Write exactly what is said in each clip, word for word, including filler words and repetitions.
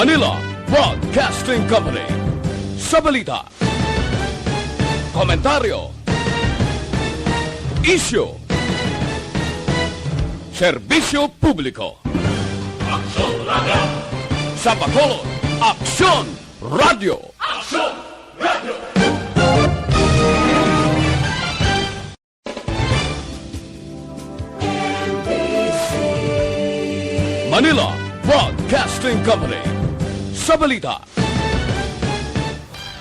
Manila Broadcasting Company. Sa balita, komentaryo, isyu, serbisyo publiko. Aksyon Radio. Sa Bacolod, Aksyon Radio. Aksyon Radio. Manila Broadcasting Company. Sa balita.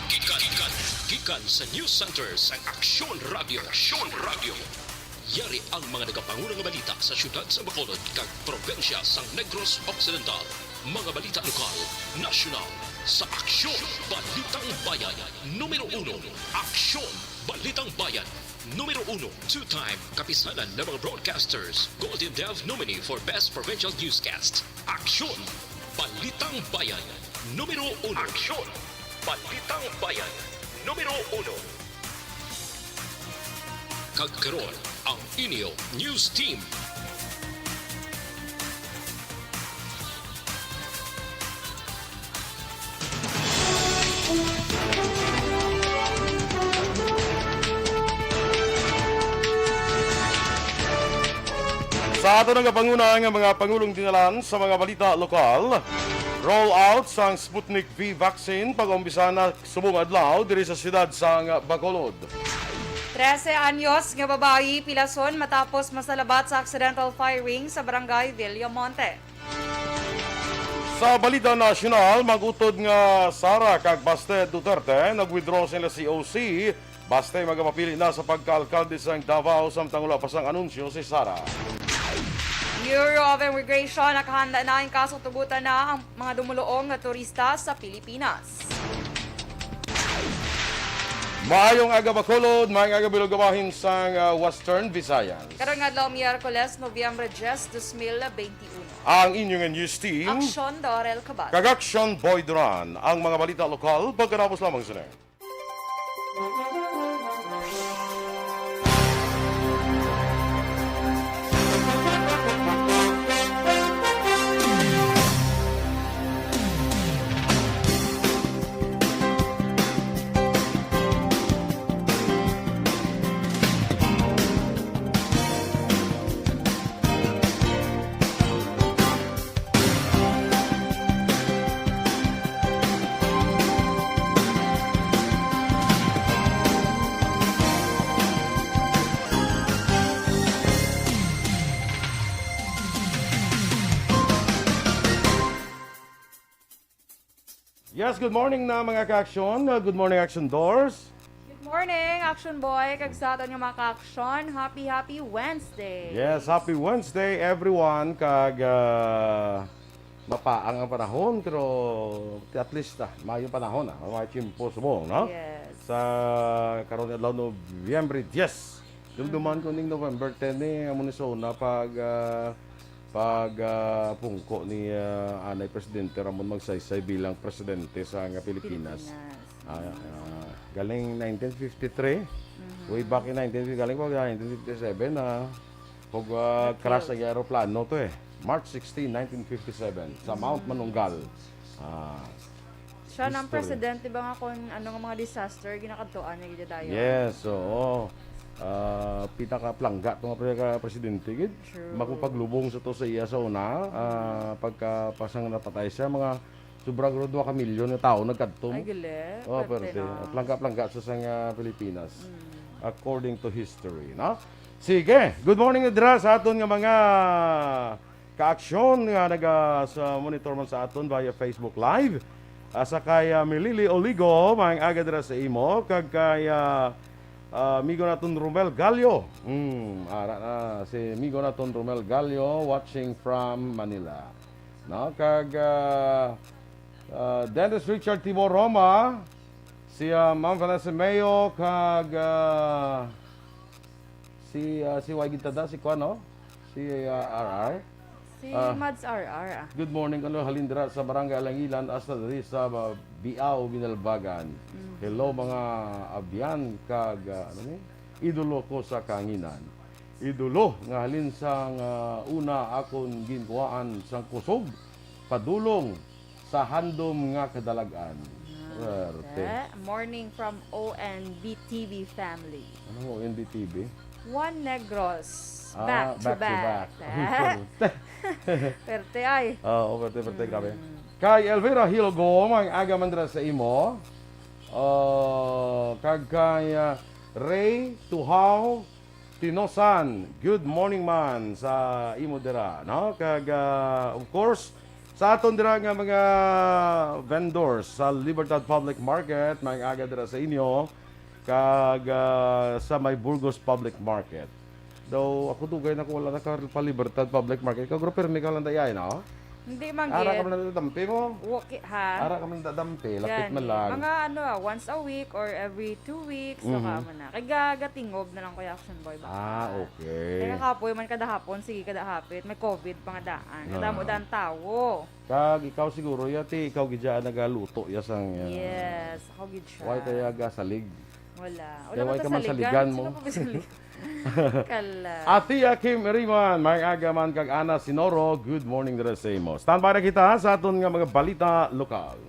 Gikan, gikan, gikan sa News Center sang Aksyon Radio. Aksyon Radio. Yari ang mga nagapanguna nga balita sa siyudad sa Bacolod kag probinsya sang Negros Occidental. Mga balita lokal, nasyonal, sa Aksyon, Balitang Bayan, numero uno. Aksyon, Balitang Bayan, numero uno. Two-time Kapisanan ng mga Broadcasters Golden Dove nominee for Best Provincial Newscast. Aksyon, Balitang Bayan, numero uno. Aksyon, Balitang Bayan, numero uno. Kag karon, ang inyo news team. Sa aton nga panguna nga mga pangulong dinalan sa mga balita lokal, roll out sang Sputnik V vaccine pag-umpisa na subong adlaw diri sa siyudad sang Bacolod. Trese anyos nga babayi pilason matapos masalabat sa accidental firing sa Barangay Villamonte. Sa balita nasyonal, mag-utod nga Sara kag Baste Duterte nag-withdraw sila C O C, baste magapapili na sa pagkaalkalde sang Davao, samtang wala pa sang anunsyo si Sara. Bureau of Immigration nakahanda na ang kaso, tugutan na ang mga dumuluong nga turista sa Pilipinas. Maayong aga, Bacolod, maayong aga, Bilog, bahin sang, ah, Western Visayas. Karong adlaw, Miyerkules, Nobyembre diyes, dos mil benti uno. Ang inyong news team, Aksyon Dorel Cabal. Kag Aksyon Boy Duran. Ang mga balita lokal, pagkatapos lamang sini. Yes, good morning na, mga ka-aksyon. Uh, good morning, Action Doors. Good morning, Action Boy, kag sa aton nga mga ka-aksyon, happy, happy Wednesday. Yes, happy Wednesday, everyone. Kag, ah, mapaang ang panahon, pero at least, ah, maayong panahon, ah, may tiyempo subong, no? Yes. Sa karon adlaw, Nobyembre diyes. Dumduman ko ning November ten ni, amo ni sa una pag, ah, pag, ah, pungko ni, ah, anay Presidente Ramon Magsaysay bilang presidente sa nga Pilipinas. Pilipinas. Ah, ah, galing nineteen fifty-three. Mhm. Way back in nineteen fifty, galing pa nineteen fifty-seven na, ah, pag, ah, crash ang aeroplano to eh. March sixteen, nineteen fifty-seven, sa Mount Manunggal. Ah, Siya nang presidente ba nga kung ano nga mga disaster, ginakadtuan niya gid dayon. Yes, oo. Ah, pinakaplangga to nga pre-, presidente gid. True. Makupaglubong sa to sa iya sa una, ah, pagkapasang napatay siya, mga sobra guro dua ka milyon nga tawo nagkadto. Ay, gali. Oh, perte, no? Plangga-plangga sa sang, ah, Pilipinas. Mm. According to history, no? Sige, good morning na dira sa aton nga mga kaaksyon nga naga-, sa monitor man sa aton via Facebook Live. Ah, sa kay, ah, Milili Oligo, maayong aga dira sa imo, kag kay, ah, ah, amigo naton Romel Gallo. Hmm, ara na si amigo naton Romel Gallo, watching from Manila. No, kag, ah, ah, Dennis Richard Timor Roma, si, ah, Ma'am Vanessa Mayo, kag, ah, si, ah, si Wai Gintada, si kuan, no? Si, ah, R R. Si Ah. Mads R R, ah. Good morning, ano, halin dira sa Barangay Alangilan, hasta diri sa, ah, Biao, Binalbagan. Mhm. Hello, mga abyan, kag, ah, ano ni? Idolo ko sa kahanginan. Idolo nga halin sang, ah, una akon ginkuhaan sang kusog, padulong sa handom nga kadalag-an. Ah, Swerte. Eh, morning from O N B T V family. Ano mo, O N B T V? One Negros, ah, back to back to back. Back. Uy, swerte. Perte ay. Oo, perte, perte, grabe. Mm. Kay Elvira Hilogom, ang aga man dira sa imo. Ah, kag kay, ah, Ray Tuhaw Tinosan, good morning man sa imo dira, no? Kag, ah, of course, sa aton dira nga mga vendors sa Libertad Public Market, maayong aga dira sa inyo, kag, ah, sa may Burgos Public Market. Daw, ako dugay na ko wala na ka pa Libertad Public Market. Ikaw, guro, pirmi ka lang dayay, no? Hindi man gid. Ara ka man nadadampi mo? Wa-, ki-, ha? Ara ka man nadadampi, lapit man lang. Mga ano, ah, once a week or every two weeks, so, mhm, ka man na. Kay ga-, gatingob na lang, Kuya Action Boy, baka. Ah, okay. Kaya kapoy man kada hapon, sige, kada hapit, may covid pa nga daan. Ah. Kadamo daan tawo. Kag ikaw siguro, yati, ikaw gid dyan nagaluto, ya sang, ah, yes, ako gid siya. Why kaya gasalig? Wala. Kaya wala why ka man saligan mo? Sino pa ba saligan? Kala. Athea Kim Riman, maayong aga man kag Ana Sinoro, good morning dira sa imo. Standby na kita sa aton nga mga balita lokal.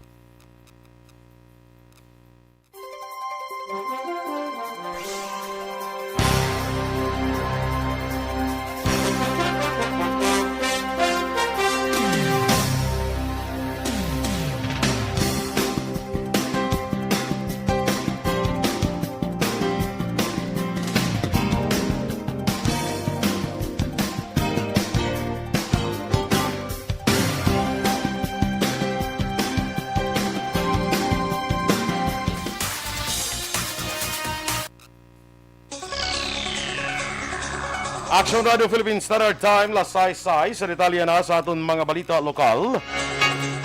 Action Radio Philippine Standard Time, las sais sais. Sa detalye na sa aton mga balita lokal.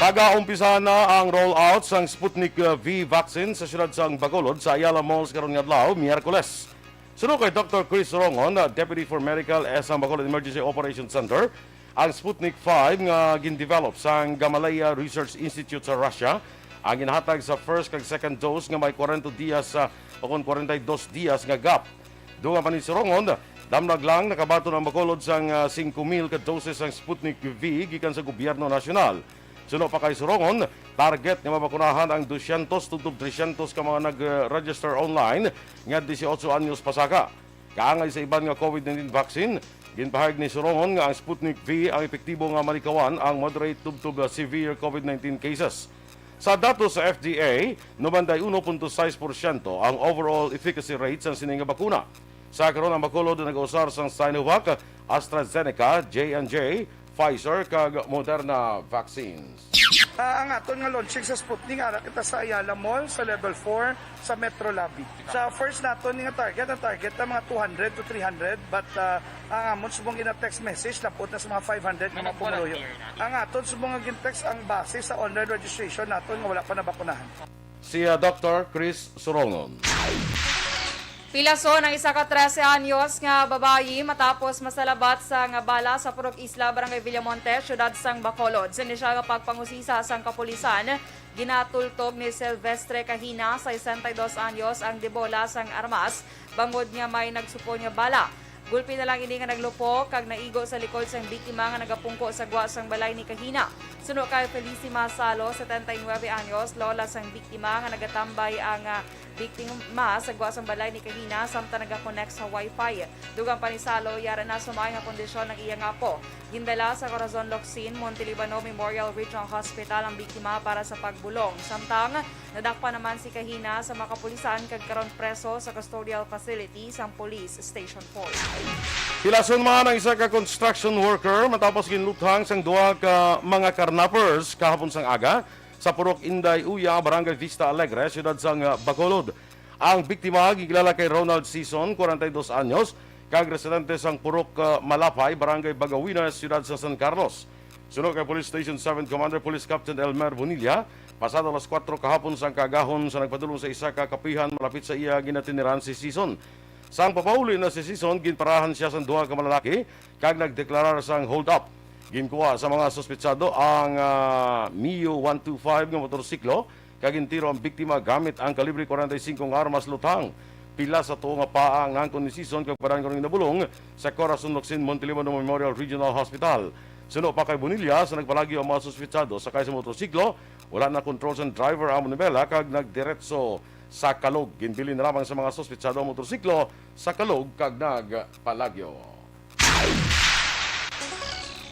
Pag-aumpisa na ang rollout sang Sputnik, uh, V vaccine sa siyudad sang Bacolod, sa Ayala Malls karon nga adlaw, Miyerkules. Suno kay Doktor Chris Rongon, uh, Deputy for Medical, eh, sang Bacolod Emergency Operations Center, ang Sputnik five nga gin-develop sang Gamaleya Research Institute sa Russia, ang ginhatag sa first kag second dose nga may kwarenta dias, ah, o kon kwarenta y dos dias nga gap. Dungan pa ni Surongon, damlag lang nakabaton ang Bacolod sang, ah, singko mil ka doses sang Sputnik V gikan sa gobyerno nasyonal. Suno pa kay Surongon, target nga mabakunahan ang dusyentos tubtob tresyentos ka mga nag-register online nga dieciocho anyos pasaka. Kaangay sa iban nga covid nineteen vaccine, ginpahayag ni Surongon nga ang Sputnik V ang epektibo nga malikawan ang moderate tubtob severe covid nineteen cases. Sa datos sa F D A, nobenta y uno punto sais porsyento ang overall efficacy rate sang sini nga bakuna. Sa karon, ang Bacolod nag-usar sang Sinovac, AstraZeneca, J and J, Pfizer, kag Moderna vaccines. Ah, ang aton nga launching sa Sputnik, ara kita sa Ayala Mall, sa level four, sa Metro Lobby. Sa first naton nga target, ang target na mga two hundred to three hundred, but, ah, ang amon subong gina-text message, labot na sa mga five hundred nga mga pumuluyo. Ang aton subong nga gin-text ang base sa online registration naton nga wala pa nabakunahan. Si, ah, Doktor Chris Surongon. Pilason ang isa ka trese anyos nga babayi matapos masalabat sang bala sa Purok Isla, Barangay Villamonte, siyudad sang Bacolod. Sa inisyal nga pagpangusisa sang kapulisan, ginatultog ni Silvestre Kahina, sesenta y dos anyos, ang debola sang armas bangod nga may nagsupon nga bala. Gulpi na lang ini nga naglupok kag naigo sa likod sang biktima nga nagapungko sa gwa sang balay ni Kahina. Suno kay Felicima Salo, setenta y nuebe anyos, lola sang biktima nga nagatambay ang, ah, biktima sa gwa sang balay ni Kahina samtang nagakonek sa wifi. Dugang pa ni Salo, yara na sa maay nga kondisyon ang iya nga apo. Gindala sa Corazon Locsin, Montelibano Memorial Regional Hospital ang biktima para sa pagbulong. Samtang, nadakpan naman si Kahina sa mga kapulisan kag karon preso sa custodial facility sang Police Station four. Pilason man ang isa ka construction worker matapos ginluthang sang duha ka mga carnappers kahapon sang aga sa Purok Inday Uya, Barangay Vista Alegre, siyudad sang, ah, Bacolod. Ang biktima ginkilala kay Ronald Season, kwarenta y dos anyos, kag residente sang Purok, ah, Malapay, Barangay Bagawina, siyudad sa San Carlos. Suno kay Police Station seven Commander Police Captain Elmer Bonilla, pasado alas kuwatro kahapon sang kaagahon sa nagpadulong sa isa ka kapihan malapit sa iya ginatiniran si Season. Sang papauli na si Season, ginparahan sia sang duha ka malalaki kag nagdeklarar sang hold up. Ginkuha sa mga suspetsado ang, ah, Mio one two five nga motorsiklo kag gintiro ang biktima gamit ang kalibre kwarenta y singko nga armas luthang. Pila sa tuo nga paa ang naangkon ni Season kag padaan karon ginabulong sa Corazon Locsin Montelibano Memorial Regional Hospital. Suno pa kay Bonilla, sa nagpalagyo ang mga suspetsado sakay sa motorsiklo, wala na kontrol sang driver ang manibela kag nagdiretso sa Calug. Ginbilin na lamang sa mga suspetsado ang motorsiklo sa Calug kag nagpalagyo.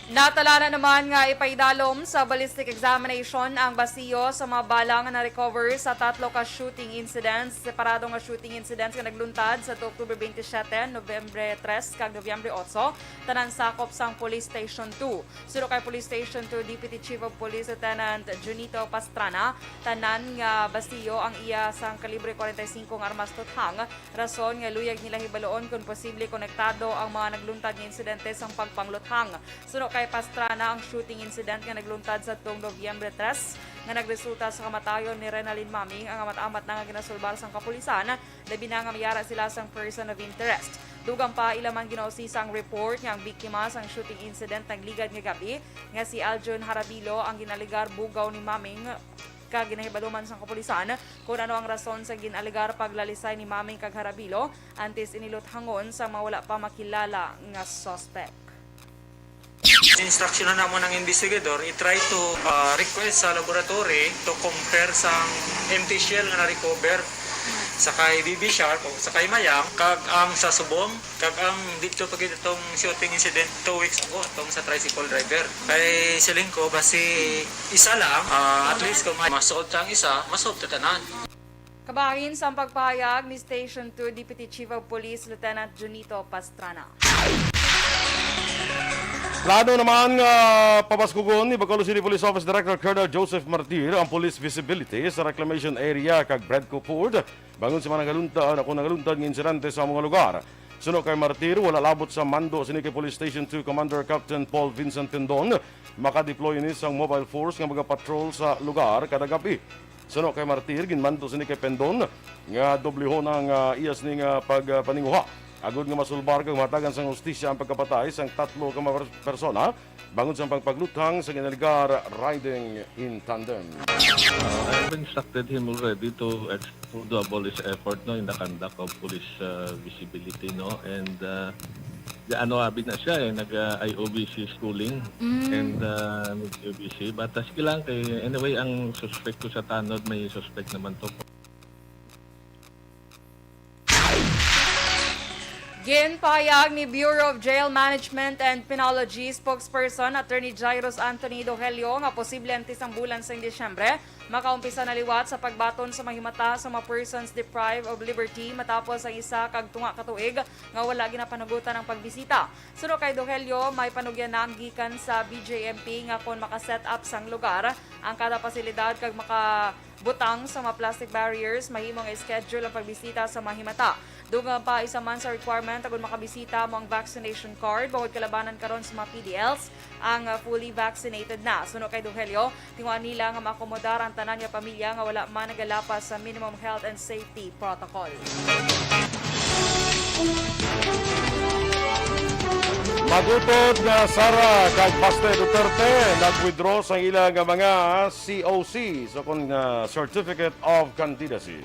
Natala na naman nga ipaidalom sa ballistic examination ang basiyo sa mga bala nga na-recover sa tatlo ka shooting incidents, separado nga shooting incidents nga nagluntad sa October twenty-seven, Nobyembre tres, kag Nobyembre otso, tanan sakop sang Police Station two. Suno kay Police Station two Deputy Chief of Police Lieutenant Junito Pastrana, tanan nga basiyo ang iya sang kalibre forty-five nga armas luthang, rason nga luyag nila hibaluon kon posible konektado ang mga nagluntad nga insidente sang pagpangluthang. Suno kay Pastrana, ang shooting incident nga nagluntad sa tuong Nobyembre tres nga nagresulta sa kamatayon ni Renalyn Maming ang amat-amat na nga ginasulbar sang kapulisan, labi na nga may ara sila sang person of interest. Dugang pa, ila man ginausisa ang report nga ang biktima sang shooting incident nagligad nga gab-i nga si Aljun Harabilo ang ginalegar bugaw ni Maming, kag ginahibaluman sang kapulisan kon ano ang rason sa ginalegar paglalisay ni Maming kag Harabilo antes ini luthangon sang mga wala pa makilala nga suspect. Instruction na namo ng investigador, i-try to, ah, request sa laboratory to compare sang empty shell nga na-recover sa kay B B Sharp o sa kay Mayang, kag ang sa subong, kag ang dito pa gid itong shooting incident two weeks ago, itong sa tricycle driver. Kay siling ko, basi isa lang, ah, at least kung may masuot ang isa, masuot ka tanan. Kabahin sang pagpahayag ni Station two Deputy Chief of Police Lieutenant Junito Pastrana. Plano naman nga pabaskugon ni Bacolod City Police Office Director Colonel Joseph Martir ang police visibility sa reclamation area kag Bredco Ford, bangon sa mga nagaluntad o kung nagaluntad nga insidente sa mga lugar. Suno kay Martir, wala labot sa mando sini kay Police Station two Commander Captain Paul Vincent Pendon, maka-deploy ini sang mobile force nga magapatrol sa lugar kada gab-i. Suno kay Martir, ginmando sini kay Pendon nga doblehon ang, ah, iya sini nga pagpaninguha agod nga masulbar kag mahatagan sang hustisya ang pagkapatay sang tatlo ka mga pers-, persona bangon sang pagpagluthang sa ginalegar riding in tandem. Uh, I've instructed him already to ex-, to double his effort, no, in the conduct of police, uh, visibility, no, and, uh, the, ano, abi na siya, eh, nag, uh, I O B C schooling. Mm. And, uh, nag-I O B C. But, uh, sige lang, kay, anyway, ang suspect ko sa tanod, may suspect naman to. Ginpahayag ni Bureau of Jail Management and Penology spokesperson Attorney Jairus Anthony Dohelio nga posible antes ang bulan sang Disyembre, makaumpisa na liwat sa pagbaton sa mahimata sa mga persons deprived of liberty matapos ang isa kag tunga ka tuig nga wala ginapanugutan ang pagbisita. Suno kay Dohelio, may panugyan na ang gikan sa B J M P nga kon maka-set up sang lugar ang kada pasilidad kag maka butang sa mga plastic barriers, mahimo nga i-schedule ang pagbisita sa mahimata. Dugang pa, isa man sa requirement agud makabisita mo ang vaccination card, bangod kalabanan karon sa mga P D Ls ang, ah, fully vaccinated na. Suno kay Dohelio, tinguhaan nila nga maakomodar ang tanan nga pamilya nga wala man nagalapas sa minimum health and safety protocol. Magutod nga Sara kag Baste Duterte nag-withdraw sang ila nga mga C O C, so kon nga Certificate of Candidacy.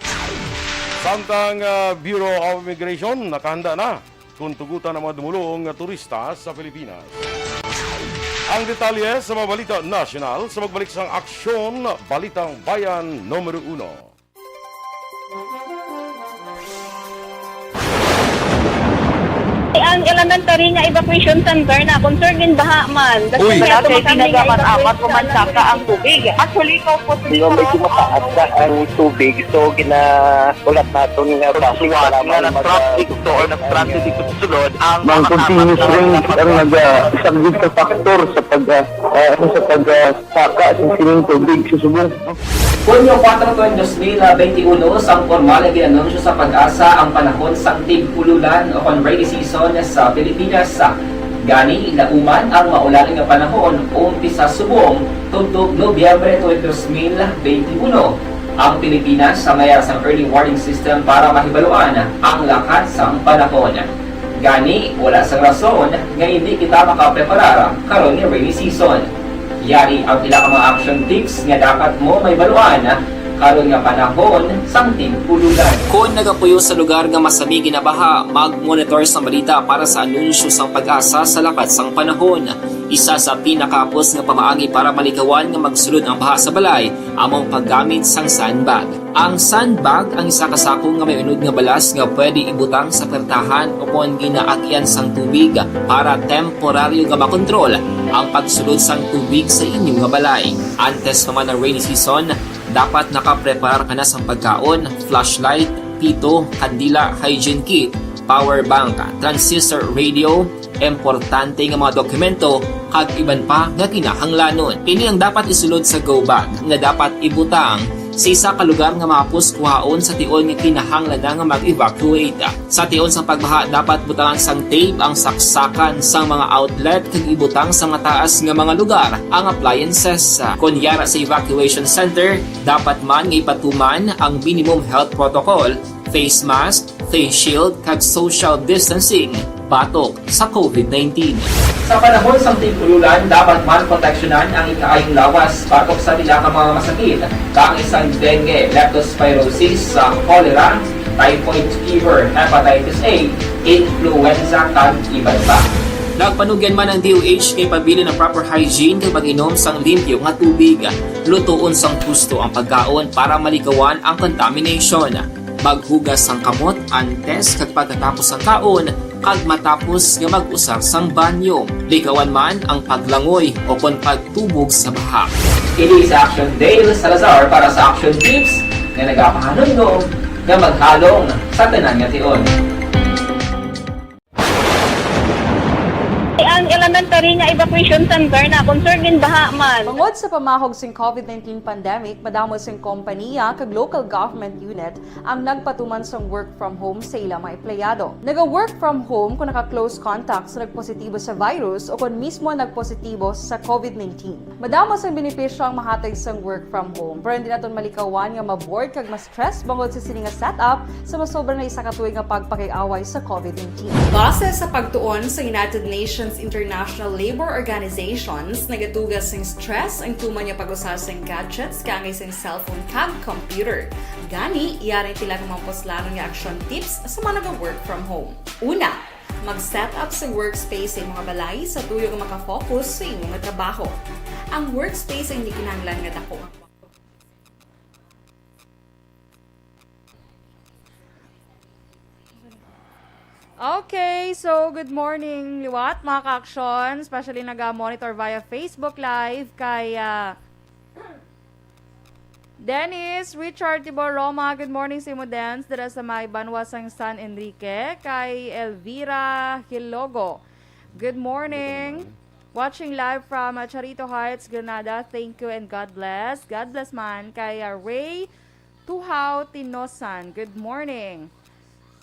Samtang, ah, Bureau of Immigration nakahanda na kung tugutan ang mga dumulong nga turista sa Pilipinas. Ang detalye sa mga balita nasyonal sa pagbalik sang Aksyon Balitang Bayan numero uno. Ang elementary nga evacuation center na concern gin baha man. Uy. Kasi nga Barangay tumakami nga Pinagaman apat, evacuation umansaka center ang tubig. Actually, ikaw po, Di ba, medyo mataas na ang tubig, so ginaulat naton nga basi Suwat para nga lang mag-, nag-traffic to or nag-traffic to sulod ang Mang mga continuous tapat na rain ang nag-, ah, isang big factor sa pag, ah, ah, sa pag, ah, saka sa sining tubig sa subong. Hunyo kuwatro, dos mil benti uno, sang pormal nga gin-anunsyo sa PAGASA ang panahon sang tig-ululan o kon rainy season sa Pilipinas. Gani, lauman ang maulan nga panahon, umpisa subong tubtob Nobyembre tuig dos mil benti uno. Ang Pilipinas may ara sang early warning system para mahibaluan ang lakat sang panahon. Gani, wala sang rason nga indi kita makapreparar karon nga rainy season. Yari ang pila ka mga action tips nga dapat mo mahibaluan karon nga panahon sang tig-ululan. Kon nagapuyo sa lugar nga masami ginabaha, mag-monitor sang balita para sa anunsyo sang PAGASA sa lakat sang panahon. Isa sa pinakahapos nga pamaagi para malikawan nga magsulod ang baha sa balay amo ang paggamit sang sandbag. Ang sandbag ang isa ka sako nga may unod nga balas nga pwede ibutang sa pertahan o kon ginaagyan sang tubig para temporaryo nga makontrol ang pagsulod sang tubig sa inyo nga balay. Antes pa man ang rainy season, dapat nakapreparar ka na sang pagkaon, flashlight, pito, kandila, hygiene kit, power bank, transistor radio, importante nga mga dokumento, kag iban pa nga kinahanglanon. Ini ang dapat isulod sa go bag nga dapat ibutang sa isa ka lugar nga mahapos kuhaon sa tion nga kinahanglan na nga mag-evacuate. Sa tion sang pagbaha, dapat butangan sang tape ang saksakan sang mga outlet kag ibutang sa mataas nga mga lugar ang appliances. Kon yara sa evacuation center, dapat man nga ipatuman ang minimum health protocol, face mask, face shield, kag social distancing batok sa covid nineteen. Sa panahon sang tig-ululan, dapat man proteksyonan ang ikaayong lawas batok sa pila ka mga masakit, kaangay sang dengue, leptospirosis, sa cholera, typhoid fever, hepatitis A, influenza, kag iban pa. Nagpanugyan man ang D O H kay pabilin ang proper hygiene kag pag-inom sang limpyo nga tubig. Lutoon sang husto ang pagkaon para malikawan ang contamination. Maghugas sang kamot antes kag pagkatapos sang kaon kag matapos nga mag-usar sang banyo. Likawan man ang paglangoy o kon pagtubog sa baha. Kini si Action Dale Salazar para sa Action Tips nga nagapahanumdom nga maghalong sa tanan nga tion. Ang elementary nga evacuation center na concerned in baha man. Bangod sa pamahog sing covid nineteen pandemic, madamo sing kompaniya kag local government unit ang nagpatuman sang work from home sa ila mga empleyado. Naga-work from home kung naka-close contact sa nagpositibo sa virus o kon mismo nagpositibo sa covid nineteen. Madamo sang benepisyo ang mahatag sang work from home, pero hindi naton malikawan nga ma-bored kag ma-stress bangod sa sini nga setup sa masobra na isa ka tuig nga pagpakig-away sa covid nineteen. Base sa pagtuon sa United Nations International Labour Organizations, nagatuga sing stress ang tuman nga pag-usa sing gadgets kaangay sing cellphone kag computer. Gani, yari ang pila ka mga puslanon nga action tips sa mga naga-work from home. Una, mag-set up sa workspace sa imong balay sa tuyo nga makafocus sa imong trabaho. Ang workspace ang hindi kinahanglan nga dako. Okay, so good morning, liwat, mga ka-action, especially naga-monitor via Facebook Live kay, ah, Dennis Richard Tibor Roma, good morning sa imo, Dens, dira sa may banwa sang San Enrique. Kay Elvira Hilogo, good morning. Good morning. Watching live from, uh, Charito Heights, Granada. Thank you and God bless. God bless man. Kay, uh, Ray Tuhaw Tinosan, good morning.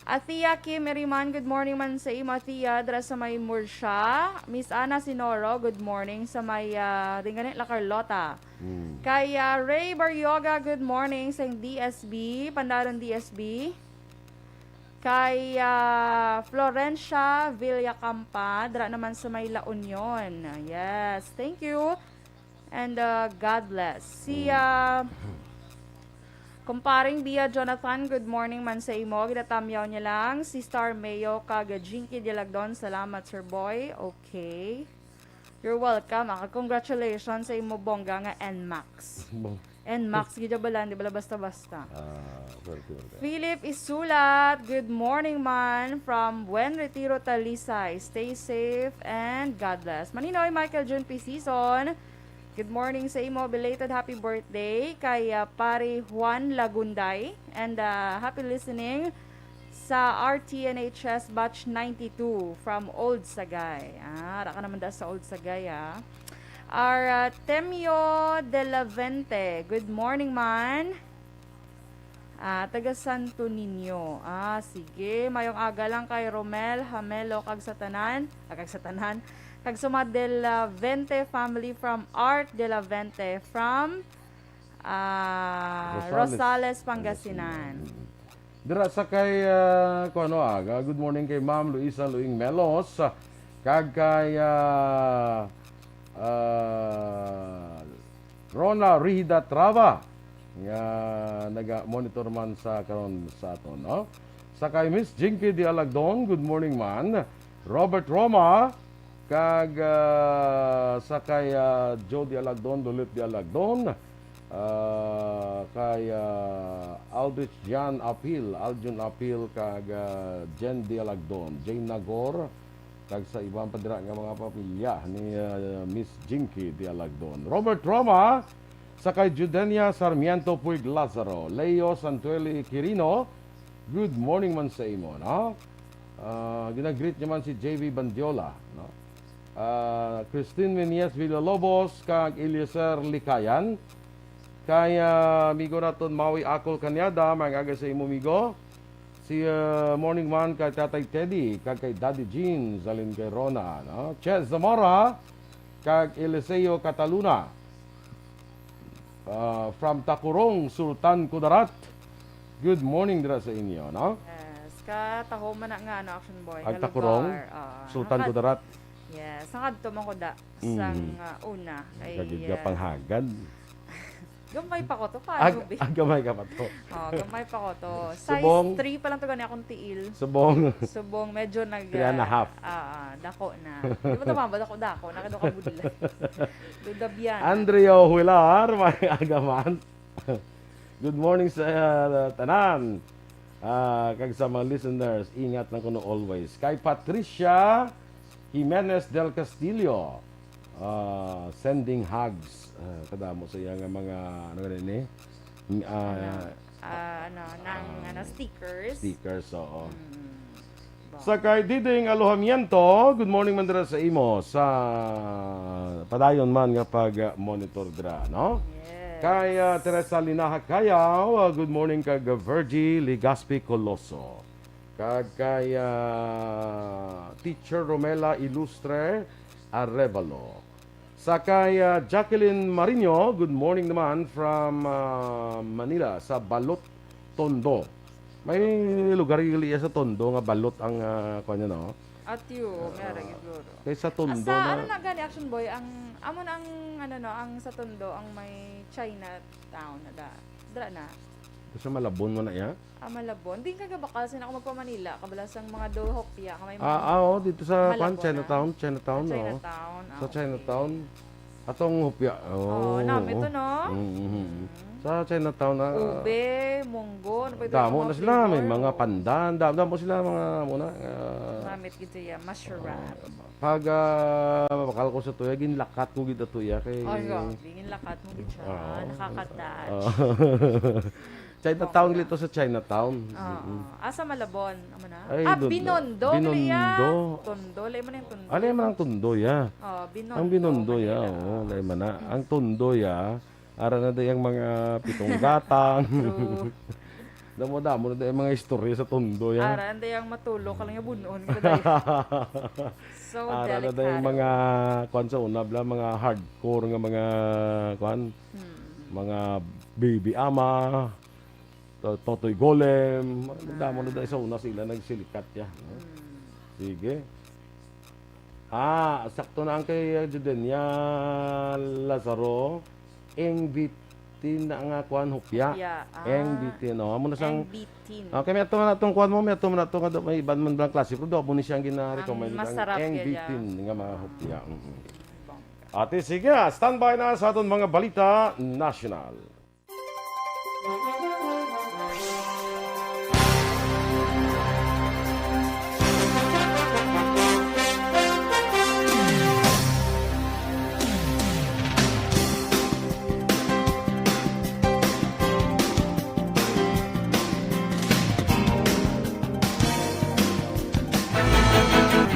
Athea Kim Iriman, good morning man sa imo, Athea, dira sa may Murcia. Miss Ana Sinoro, good morning sa may, ah, Ringanit La Carlota. Hmm. Kay, ah, Ray Barrioga, good morning sa D S B, Pandaron D S B. Kay, ah, Florencia Villacampa, dira naman sa may La Union. Yes, thank you. And, uh, God bless. Si, Mm. uh, Kumparing Bia Jonathan, good morning man sa imo. Ginatamyaw niya lang. Si Star Mayo kag Jinky Dilagdon, salamat, Sir Boy. Okay. You're welcome. Ah, congratulations sa imo bongga nga N max. Bong- N max, gid bala, di bala basta-basta. Ah, okay, okay, okay. Philip Isulat, good morning man from Buen Retiro, Talisay. Stay safe and God bless. Maninoy Michael June P. Season, good morning sa imo. Belated happy birthday kay, ah, Pare Juan Lagunday. And, ah, happy listening sa R T N H S Batch ninety-two from Old Sagay. Ah, ara ka naman da sa Old Sagay, ah. Artemio de la Vente, good morning man. Ah, taga Santo Niño. Ah, sige. Mayong aga lang kay Romel, Hamelo, kag sa tanan. Ah, kag sa tanan. Kag sa mga de la Vente family from Art de la Vente from, ah, Rosales, Rosales, Pangasinan. Pangasinan. Mm. Dira sa kay, ah, kuno, ah, good morning kay Ma'am Luisa Luing Melos, ah, kag kay, ah, ah, Rona Rihida Trava, nga naga-monitor man sa karon sa aton, no? Sa kay Miss Jinky Dialagdon, good morning man. Robert Roma, Kag, ah, sa kay, ah, Joe Dialagdon, Lulit Dialagdon, ah, kay, ah, Aldrich Jan Apil, Aljun Apil, kag, ah, Jen Dialagdon, Jane Nagor, kag sa iban pa dira nga mga pamilya ni, ah, Miss Jinky Dialagdon. Robert Roma, sa kay Judenia Sarmiento Puig Lazaro, Leo Santueli Quirino, good morning man sa imo, no? Ah, ginagreet niya man si J V Bandiola, no? Ah, Christine Meneses Villalobos kag Eliezer Likayan. Kay, ah, amigo naton Maui Akol Kanyada, may aga sa imo, amigo. Si, ah, morning man kay Tatay Teddy, kag kay Daddy Jean, halin kay Rona, no? Chez Zamora, kag Eliseo Cataluna. Ah, from Takurong, Sultan Kudarat. Good morning dira sa inyo, no? Yes, ka taho man na nga, ano, Action Boy, Ang nga Takurong, lugar. Ah, Sultan nakat-, Kudarat. Yes, nakadto man ko da Mm. sang, ah, una. Ay, Kagid ka ah, panghagad. Gamay pa ko to, pa, Ag-, Ruby. Ag gamay ka pa to. Oh, gamay pa ko to. Size Subong. Three pa lang to gani akong tiil. Subong. Subong, medyo nag, Three and a half. Ah, ah, dako na. Di ba tama ba? Dako-dako. Nakadako ka budlay. Duda Biana. Andrea Huilar, may aga man. Good morning sa, uh, tanan. Ah, kag sa mga listeners, ingat lang kuno always. Kay Patricia Jimenez del Castillo, ah, sending hugs. Ah, kadamo sa iya nga mga, ano gani ni? Ah, Ano? Ah, ano, nang, ah, ano, stickers. Stickers, oo. Mm. Sa kay Diding Alojamiento, good morning man dira sa imo, sa padayon man nga pag-monitor dira, no? Yes. Kay, ah, Teresa Linaha Cayaw, ah, good morning kag Virgie Legaspi Coloso. Kag kay, ah, Teacher Romela Ilustre Arevalo. Sa kay, ah, Jacqueline Marino, good morning naman from, ah, Manila, sa Balot, Tondo. May lugar gali sa Tondo nga balot ang, ah, kuwan niya, no? Atiyo, may ara siguro. Kay sa Tondo Asa, na ano na gani, Action Boy, ang, amo na ang, ano, no, ang sa Tondo, ang may Chinatown na da. Dra na. Sa Malabon mo na iya? Ah, Malabon. Di ka gabakal, sin ako magpa-Manila. Kabalasang mga daw hopya, ka may Ah, mga ah, oh, dito sa, Malabon kwan, na. Chinatown, Chinatown, Sa oh. Chinatown, ah, Sa okay. Chinatown. Atong hopya. Oh, Oh, nami to, no? Mm, mm, mm. Mm. Sa Chinatown na, Ube, munggo, ano pa ito? Damo Mga na sila. May flavor, mga oh. Pandan, damo, damo sila mga muna. Ah, Namit gid siya, masarap. Oh, pag, ah, mabakal ko sa tuya, ginlakat ko gid tuya kay Ay, grabe, ginlakat mo gid siya. Oo. Nakaka-touch. Oo. Chinatown, Bongga. Dito sa Chinatown. Oo. Mm-mm. Asa Malabon? Amo na? Ay, Ah, doon na. Binondo, Binondo. Dili, ya. Tondo, lay mo na yung Tondo. Ano yung manang Tondo, ya? Oh, Binondo, Ang Binondo, ya, Manila. Oo, lay man na. Ang Tondo, ya, ara na day ang mga pitong gatang. True. Damo-damo na day ang mga istorya sa Tondo, ya. Ara na day ang matulog ka lang yung bunon, ka day. So Ara na day ang delikado. Mga, kwan sa una, bla, mga hardcore nga mga, kwan, Hmm. mga Baby Ama, To-, Totoy Golem, damo na Ah. Dahil sa una sila nagsilikat ya, no? Hmm. Sige. Ah, sakto na ang kay, uh, Judenia Lazaro. Eng bitin na nga kuan hopya. Hopya, ah. Eng bitin, no? Amo na sang Eng bitin. Okay, may ato na atong kuan mo, may ato na ato nga do-, may iban man bang klase, pero do mo ni siyang gina-recommend Ang ang masarap eng ya, ya. Bitin nga mga hopya. Mm-mm. Bongga. Ate, sige, standby na sa aton mga balita nasyonal.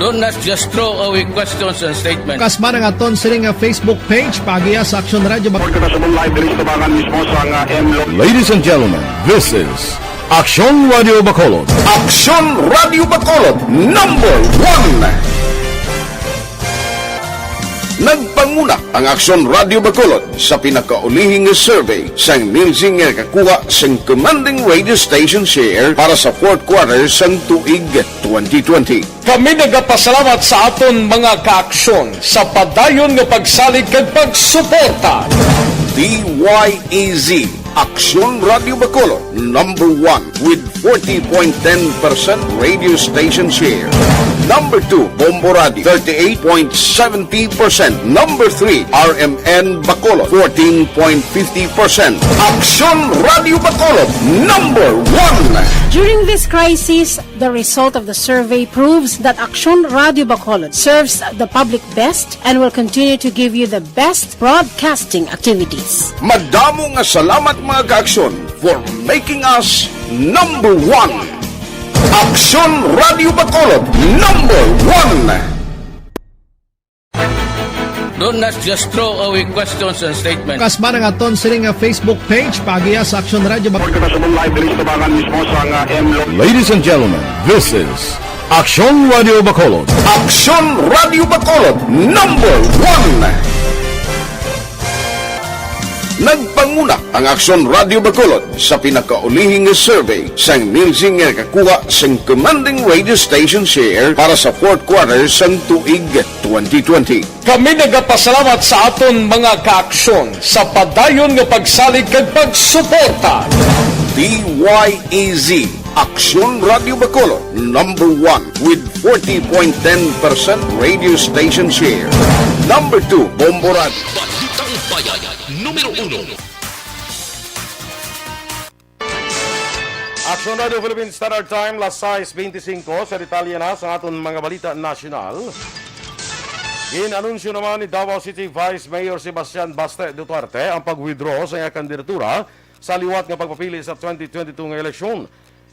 Don't not just throw away questions and statements. Kasmara nga ton sini nga Facebook page, paagiha sa Aksyon Radio Bak- Report ka na sa Moon Live diri sa tabangan mismo sa nga M Lo- Ladies and gentlemen, this is Aksyon Radio Bacolod. Aksyon Radio Bacolod, number one. Nagpanguna ang Aksyon Radio Bacolod sa pinakaulihi nga survey sang Nielsen nga nakakuha sang commanding radio station share para sa fourth quarter sang tuig twenty twenty. Kami nagapasalamat sa aton mga kaaksyon sa padayon nga pagsalig kag pagsuporta. D Y E Z, Aksyon Radio Bacolod, number one with forty point ten percent radio station share. Number two, Bombo Radio, thirty-eight point seventy percent. Number three, R M N Bacolod, fourteen point fifty percent. Aksyon Radio Bacolod, number one. During this crisis, the result of the survey proves that Aksyon Radio Bacolod serves the public best and will continue to give you the best broadcasting activities. Madamo nga salamat, mga ka-Aksyon, for making us number one. Aksyon Radio Bacolod, number one. Don't not just throw away questions and statements. Kasba nga aton sini nga Facebook page, paagiha sa Aksyon Radio Bac- Report ka sa live diri sa tabangan mismo sa nga M Lo- Ladies and gentlemen, this is Aksyon Radio Bacolod. Aksyon Radio Bacolod, number one. Nagpanguna ang Aksyon Radio Bacolod sa pinakaulihi nga survey sang Nielsen nga nakakuha sang commanding radio station share para sa fourth quarter sang tuig twenty twenty. Kami nagapasalamat sa aton mga kaaksyon sa padayon nga pagsalig kag pagsuporta. D Y E Z, Aksyon Radio Bacolod, number one with forty point ten percent radio station share. Number two, Bombo Radio. Balitang Bayan, numero uno. Aksyon Radio Philippine Standard Time, las sais beintisinco. Sa detalye na sa aton mga balita nasyonal. Gin-anunsyo naman ni Davao City Vice Mayor Sebastian Baste Duterte ang pag-withdraw sa iya kandidatura sa liwat nga pagpapili sa twenty twenty-two nga eleksyon,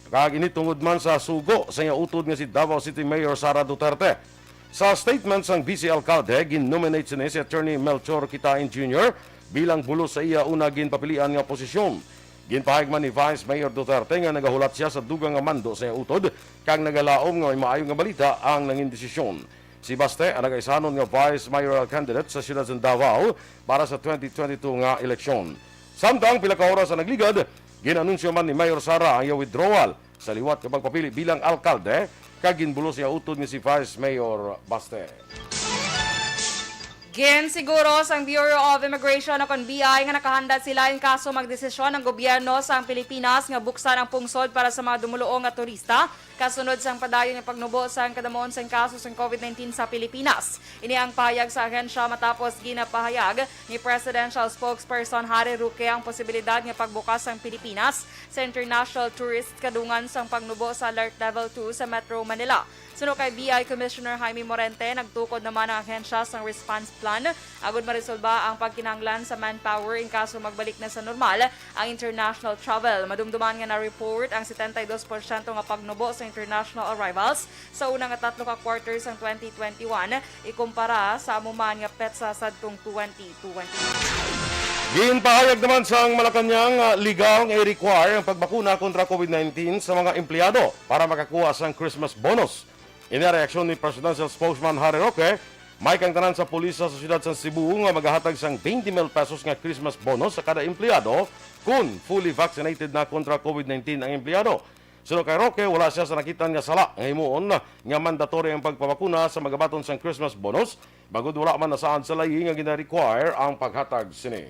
kag ini tungod man sa sugo sa iya utod nga si Davao City Mayor Sara Duterte. Sa statement sang vice alkalde, gin-nominate sini si Attorney Melchor Kitain Junior bilang bulos sa iya una ginpapilian nga posisyon. Ginpahayag man ni Vice Mayor Duterte nga nagahulat sia sa dugang nga mando sa iya utod kag nagalaom nga may maayo nga balita ang nangin desisyon. Si Baste ang nagaisanon nga vice mayoral candidate sa siyudad sa Davao para sa twenty twenty-two nga eleksyon. Samtang pila ka oras ang nagligad, gin-anunsyo man ni Mayor Sara ang iya withdrawal sa liwat nga pagpapili bilang alkalde, kag ginbulos niya utod nga si Vice Mayor Baste. Ginsiguro sang Bureau of Immigration o kon B I nga nakahanda sila in kaso magdesisyon ang gobyerno sang Pilipinas nga buksan ang pungsod para sa mga dumuluong nga turista kasunod sang padayon nga pagnubo sang kadamuon sang kaso sang covid nineteen sa Pilipinas. Ini ang pahayag sa ahensya matapos ginapahayag ni Presidential Spokesperson Harry Roque ang posibilidad nga pagbukas sang Pilipinas sa international tourists kadungan sang pagnubo sa Alert Level two sa Metro Manila. Suno kay B I Commissioner Jaime Morente, nagtukod naman ang ahensya sang response plan agud maresolba ang pagkinahanglan sa manpower in kaso magbalik na sa normal ang international travel. Madumduman nga na-report ang setenta y dos porsyento nga pagnubo sa international arrivals sa una nga tatlo ka quarter sang twenty twenty-one ikumpara sa amo man nga petsa sadtong twenty twenty-one. Ginpahayag naman sang Malacañang nga legal nga i-require ang pagbakuna kontra covid nineteen sa mga empleyado para makakuha sang Christmas bonus. Ini ang reaksyon ni Presidential Spokesman Harry Roque, may kang tanan sa pulis sa siyudad sang Cebu nga magahatag sang twenty mil pesos nga Christmas bonus sa kada empleyado kon fully vaccinated na kontra covid nineteen ang empleyado. Suno kay Roque, wala siya sa nakit-an nga sala nga himuon nga mandatory ang pagpabakuna sa magabaton sang Christmas bonus, bangod wala man nasaad sa layi nga gina-require ang paghatag sini.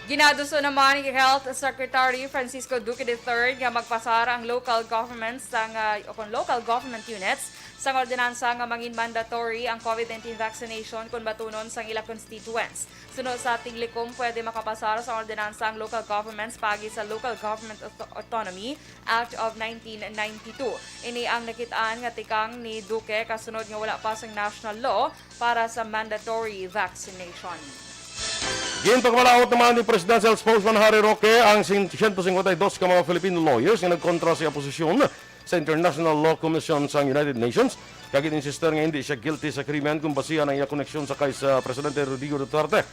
Ginaduso naman ni Health Secretary Francisco Duque the third nga magpasar ang local governments sang, ah, o kon local government units sang ordinansa nga mangin mandatory ang covid nineteen vaccination kon batunon sang ila constituents. Suno sa Tiglikom, pwede makapasar sa ordinansa ang local governments paagi sa Local Government Auto-, Autonomy Act of nineteen ninety-two. Ini ang nakit-an nga tikang ni Duque kasunod nga wala pa sang national law para sa mandatory vaccination. Ginpakalaot naman ni Presidential Spokesman Harry Roque ang sing-, siyento singkwenta y dos ka mga Filipino lawyers nga nagkontra sa iya posisyon sa International Law Commission sang United Nations, kag gin-insistir nga hindi siya guilty sa krimen kung basihan ang iya koneksyon sa kay sa Presidente Rodrigo Duterte.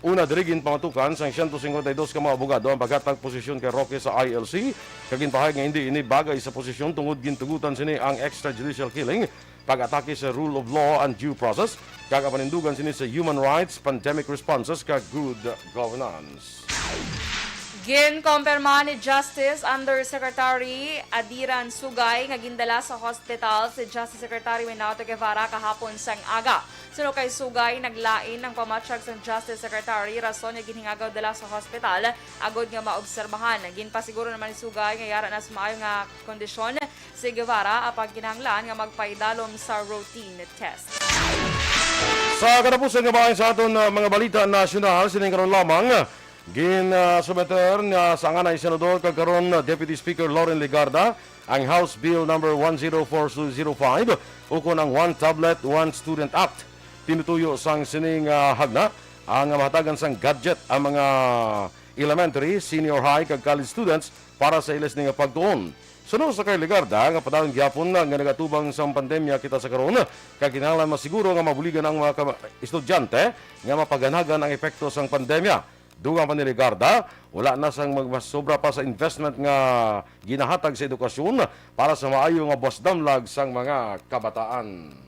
Una diri, ginpamatukan sang siyento singkwenta y dos ka mga abogado ang paghatag posisyon kay Roque sa I L C, kag ginpahayag nga hindi ini bagay sa posisyon tungod gintugutan sini ang extrajudicial killing, pag-atake sa rule of law and due process, kag ang panindugan sini sa human rights, pandemic responses, kag good governance. Ginkumpirma ni Justice Undersecretary Adiran Sugay nga gindala sa hospital si Justice Secretary Renato Guevara kahapon sang aga. Suno kay Sugay, naglain ang pamatyag sang Justice Secretary, rason nga ginhingagaw dala sa hospital agod nga maobserbahan. Ginpasiguro naman ni Sugay nga yara na sa maayo nga kondisyon si Guevara, apang kinahanglan nga magpaidalom sa routine test. Sa katapusan nga bahin sa aton, ah, mga balita nasyonal, sining karon lamang, ginasubmiter nga sa anganay Senador kag karon, ah, Deputy Speaker Loren Legarda ang House Bill number one zero four zero five, ukon ang One Tablet, One Student Act. Tinutuyo sang sining, ah, hagna ang mahatagan sang gadget ang mga elementary, senior high, kag college students para sa ila sini nga pagtuon. Suno sa kay Legarda nga padayon gyapon nga nagatubang sang pandemya kita sa karon, kag kinahanglan masiguro nga mabuligan ang mga ka-, estudyante nga mapaganagan ang epekto sang pandemya. Dugang pa ni Legarda, wala na sang mag-, mas sobra pa sa investment nga ginahatag sa edukasyon para sa maayo nga buwas damlag sang mga kabataan.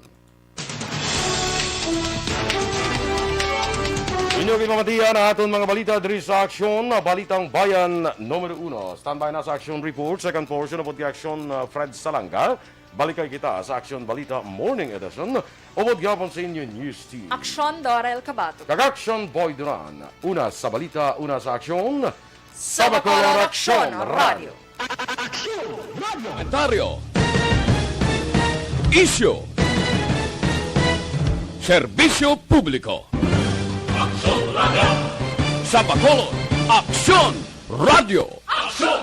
Inyo ginpamatian ang aton mga balita diri sa Aksyon, Balitang Bayan numero uno. Standby na sa Aksyon Report, second portion, upod kay Aksyon, uh, Fred Salanga. Balikay kita sa Aksyon Balita Morning Edition, upod gyapon sa inyo news team. Aksyon, Dorel Cabato. Kag Aksyon, Boy Duran. Una sa balita, una sa aksyon. Sa Bacolor, Aksyon Radio. Komentaryo. Isyu. Serbisyo publiko. Aksyon Radio. Sa Bacolod, Aksyon Radio. Aksyon